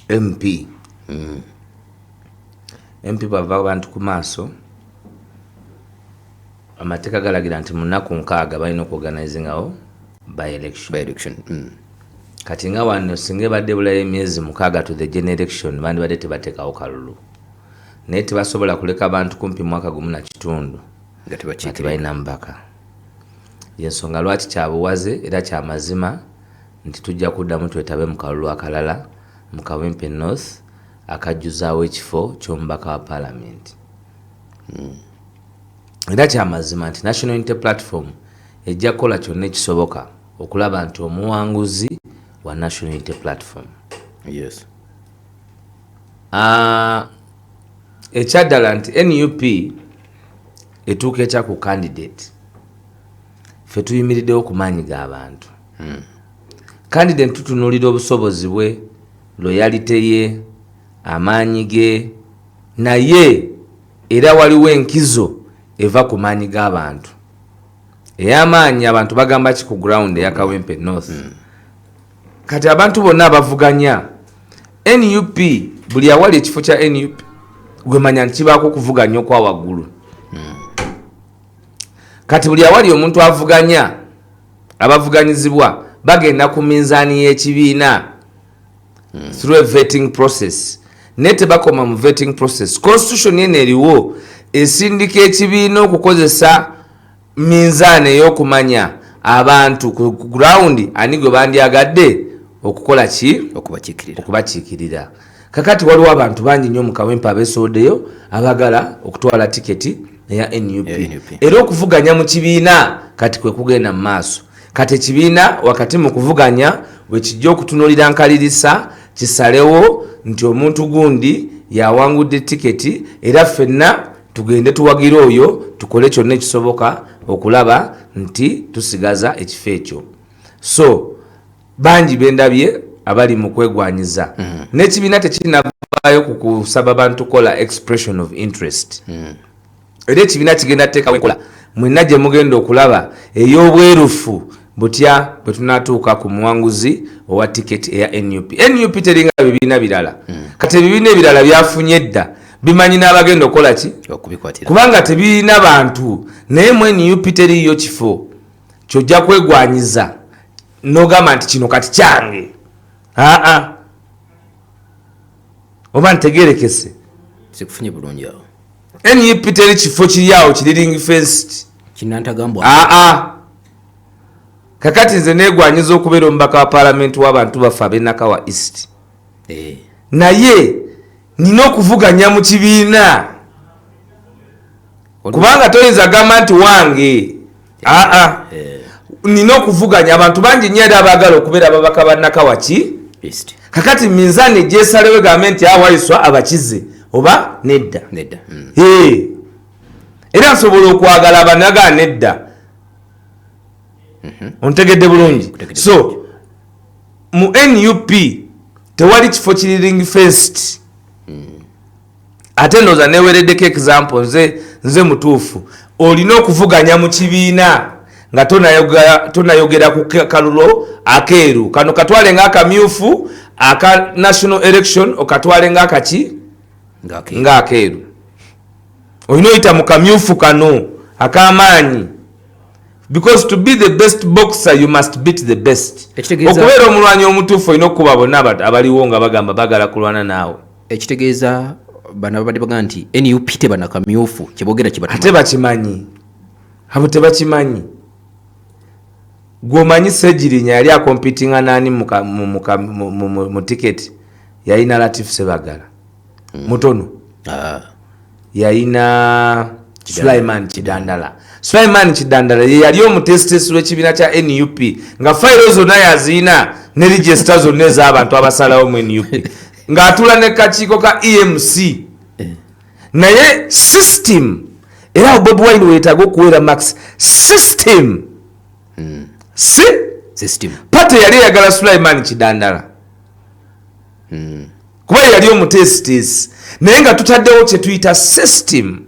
MP MP bwava abantu ku maaso, amateeka galagira nti mu nnaku 60 balina okuorganizingawo by election. By election. Kati nga wano singa ebadde bulayo emyezi 6 to the general election, bandibadde tebateekawo kalulu, naye tebasobola kuleka bantu kumpi mwaka gumu na kitundu nga nga tebakiikirira. Tebalina mubaka. Yensonga lwaki kyabuwaze era kyamazima nti tujja kuddamu twetabe mu kalulu akalala mu Kawempe North akajjuzaawo ekifo ky'omubaka wa paalamenti. Era kyamazima nti National Unity Platform ejja kukola kyonna ekisoboka okulaba nti omuwanguzi wa National Unity Platform. Ah, ekyaddala nti NUP etuuka etya ku candidate? Ffe tuyimiriddewo ku maanyi g'abantu. Candidate tutunuulira obusobozi bwe, loyalty ye, amaanyi ge, naye era waliwo enkizo eva ku maanyi g'abantu ey'amaanyi. Abantu bagamba ki ku ground eya Kawempe North? Kati abantu bonna abavuganya NUP, buli awali ekifo kya NUP gwemanya nti kibaako okuvuganya okwa waggulu. Kati buli awali omuntu avuganya, abavuganyizibwa bagenda ku minzaani y'ekibiina through a vetting process, naye tebakoma mu vetting process. Constitution yeno eriwo esindika ekibiina okukozesa minzaani ey'okumanya abantu ku ground ani gwe bandyagadde okukola ki? Okubakiikirira. Okubakiikirira. Kakati waliwo abantu bangi nnyo mu Kawempe abeesowoddeyo abagala okutwala tiketi eya NUP. Eya NUP. Era okuvuganya mu kibiina kati kwe kugenda mu maaso. Kati ekibiina wakati mu kuvuganya wekijja okutunuulira nkalirisa kisalewo nti omuntu gundi yawangudde tiketi, era ffenna tugende tuwagire oyo, tukole kyonna ekisoboka okulaba nti tusigaza ekifo ekyo. So bangi bendabye abali mu kwegwanyiza, n'ekibiina tekinavaayo ku kusaba bantu kukola expression of interest. Era ekibiina kigenda teekawo enkola mwenna gye mugenda okulaba ey'obwerufu butya bwe tunatuuka ku muwanguzi owa tiketi eya NUP. NUP teringa bibiina birala. Kati ebibiina ebirala byafunye edda, bimanyi n'abagenda okukola ki? Okubikwatira. Kubanga tebirina bantu. Naye mu NUP teriiyo kifo kyojja kwegwanyiza n'ogamba nti kino kati kyange. Aa, oba ntegerekese? Sikufunye bulungi awo. NUP teri kifo kiri awo kiri ring fenced. Kinantagambwa. Aa, kakati nze negwanyiza okubeera omubaka wa paalamenti w'abantu baffe ab'enakawa East, naye nina okuvuganya mu kibiina, kubanga toyinza gamba nti wange. Aa, nina okuvuganya. Abantu bangi nnyo era abaagala okubeera ababaka ba Nakawa ki? East. Kakati minzaani egyesalewo egambe nti awaiswa abakize oba nedda. Nedda. Ee. Era nsobola okwagala abanaga nedda. Ontegedde bulungi? Nkutegedde. So mu NUP tewali kifo kiri ring fenced. Ate ndowooza newereddeko example. Nze mutuufu, olina okuvuganya mu kibiina nga tonayogera ku kalulo akeeru kano. Katwale nga akamyufu aka national election, okatwale nga akaki? Ng'akeeru. Nga akeeru. Olina oyita mu kamyufu kano ak'amaanyi, because to be the best boxer you must beat the best. Okubeera omulwanyi omutuufu olina okukuba bonna abaliwo nga bagamba bagala kulwana naawe. Ekitegeeza bano ababadde bagamba nti NUP teba nakamyufu, kyeboogera Ate kibatuma. Bakimanyi, abo tebakimanyi. Gwomanyi Segirinya yali akompitinga nani mu tiketi? Yalina Latif Sebagala mutono. Ah, Yalina Sulaiman Kidandala. Sulaiman Kidandala ye yali omutesitesi w'ekibiina kya NUP, nga fayiro zonna yaziina ne register zonna ez'abantu abasalawo mu NUP, ng'atula ne kakiiko ka EMC. Naye system, era awo Bobi Wine weetaaga okuweera max system si System. Party yali eyagala Sulaiman Kidandala kuba ye yali omutesitesi, naye nga tutaddewo kyetuyita system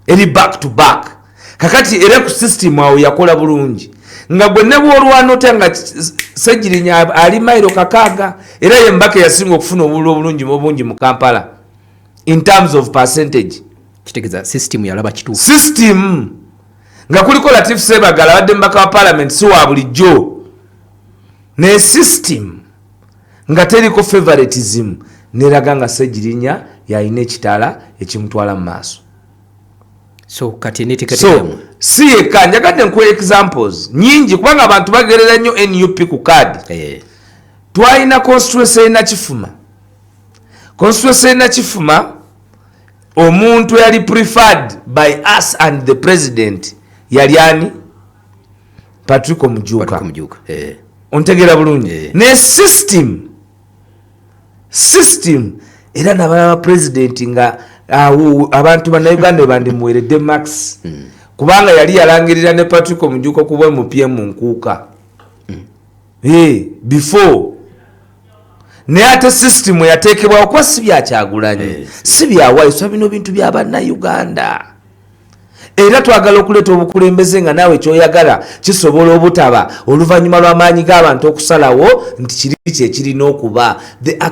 eri back to back. Kakati era ku system awo yakola bulungi, Nga gwe ne bwolwana otya nga Segirinya ali mairo 6, era ye mbaka yasinga okufuna obululu obulungi obungi mu Kampala in terms of percentage. Kitegeeza system yalaba kituufu. System nga kuliko Latif Sebagala, abadde mubaka wa parliament, si wa bulijjo, ne system nga teriko favoritism, neraga nga Segirinya yalina ekitala ekimutwala mu maaso. So kati eneteekateeka So yammwe? Si yekka, njagadde nkuwa examples nyingi kubanga abantu bagerera nnyo NUP ku kaadi. Twalina constituency Enakifuma. Constituency Enakifuma, omuntu eyali preferred by us and the president yali ani? Patrick Omujuka. Patrick Omujuka. Ontegeera bulungi? Eh. Ne system era nabalaba president nga awo abantu Bannayuganda bandimuweredde max, kubanga yali yalangirira ne Patrick Omujuka kuba mupye mu nkuuka. Before, naye ate system eyateekebwawo, kuba si byakyagulanyi, si byawaiswa, bino bintu bya Bannayuganda, era twagala okuleeta obukulembeze nga naawe kyoyagala kisobola obutaba oluvannyuma lw'amaanyi g'abantu okusalawo nti kiri kyekirina okuba. The